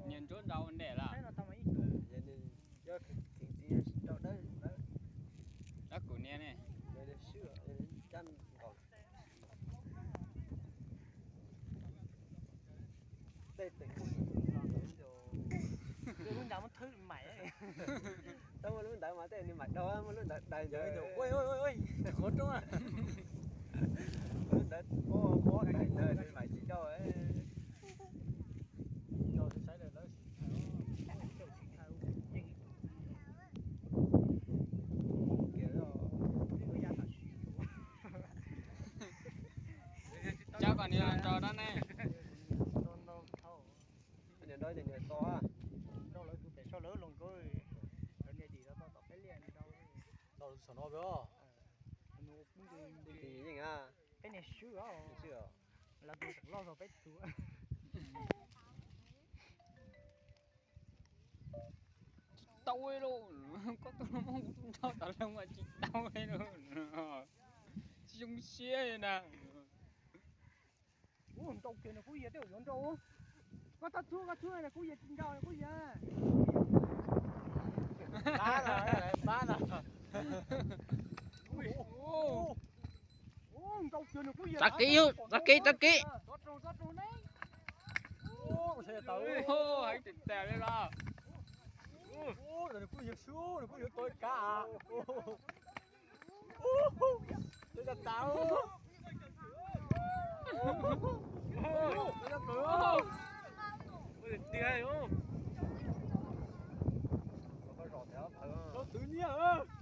Niag ntsuab nrau ntes lawm. Dab kuv niag ne. Lub ntawd muab thwb mais. Tau muaj lub ntawd mas tej nws mais dau, muaj lub ntawd daws ntawd. Qhuav roob, lub ntawd pob pob daws ntawd nws mais tsis dau. Cov kom niag los nrog dab ne. Niam nrau ces niam to. Nrau lawv tus pem saum lawv hauv nkawd, lawv niam dim los tau tom peb liaj nrau. Nrau lawv tus saum no peb os. Peb niag swb os. Lawv tus tseem loj zog peb tus. Tsis tau lauj, koj tuaj muab kuv tus nrau tas leej mas tsis tau li lauj. Tsis zoo siab li na. Ub, nrau kiag nws kuj yog tej yuav nrau. Koj txhob txhub, koj txhub nws kuj yog tsis nrau nws kuj yog. Pab no, pab no. Ub, nrau kiag nws kuj yog. Txav kev, txav kev, txav kev. Heev tiag tiag li los. Nws kuj yog swb, nws kuj yuav tau ib kab. Ua tiag, twv nyiaj.